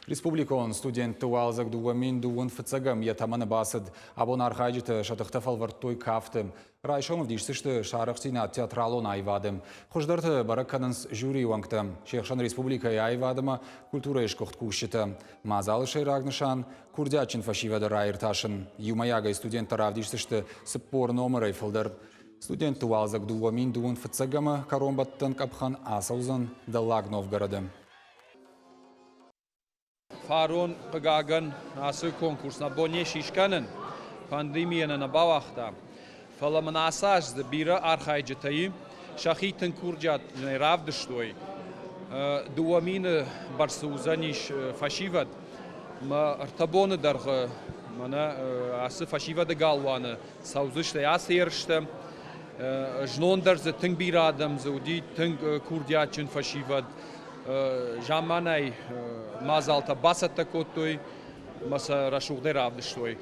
Республикон студентты уалдзӕг 2000 фыццӕгӕм йӕ тӕмӕны бацыд. Абон архайджытӕ сӕ тыхтӕ фӕлвӕрдтой кафты. Райсом ӕвдисдзысты сӕ арӕхстдзинад театралон аивады. Хуыздӕрты бӕрӕг кӕнынц жюрийы уӕнгтӕ. Се хсӕн республикӕйы аивад ӕмӕ культурӕйы сгуыхт кусджытӕ. Мадзалы сӕйраг нысан – курдиатджын фӕсивӕды раиртасын. Иумӕйагӕй студенттӕ равдисдзысты 40 номырӕй фылдӕр. Студентты уалдзӕг 2000 фыццӕгӕмы кӕронбӕттӕн къӕпхӕн ацӕудзӕн Дӕллаг Новгороды. Фарон, хъыгагӕн, ацы конкурс нӕ бон не сискӕнын, пандемия нӕ нӕ бауагъта. Фӕлӕ мын ацы аз дзы бирӕ архайджытӕ и, сӕхи тынг курдиатджынӕй равдыстой. 2000 бӕрцы уыдзӕнис фӕсивӕд. Мӕ ӕртӕ боны дӕргъы мӕнӕ ацы фӕсивӕды галуаны цӕудзысты ацы ерыстӕ. Знон дӕр дзы тынг бирӕ адӕм дзы уыди, тынг курдиатджын фӕсивӕд. Замманай мадзалтӕ бацӕттӕ кодтой ӕмӕ сӕ рӕсугъдӕй равдыстой.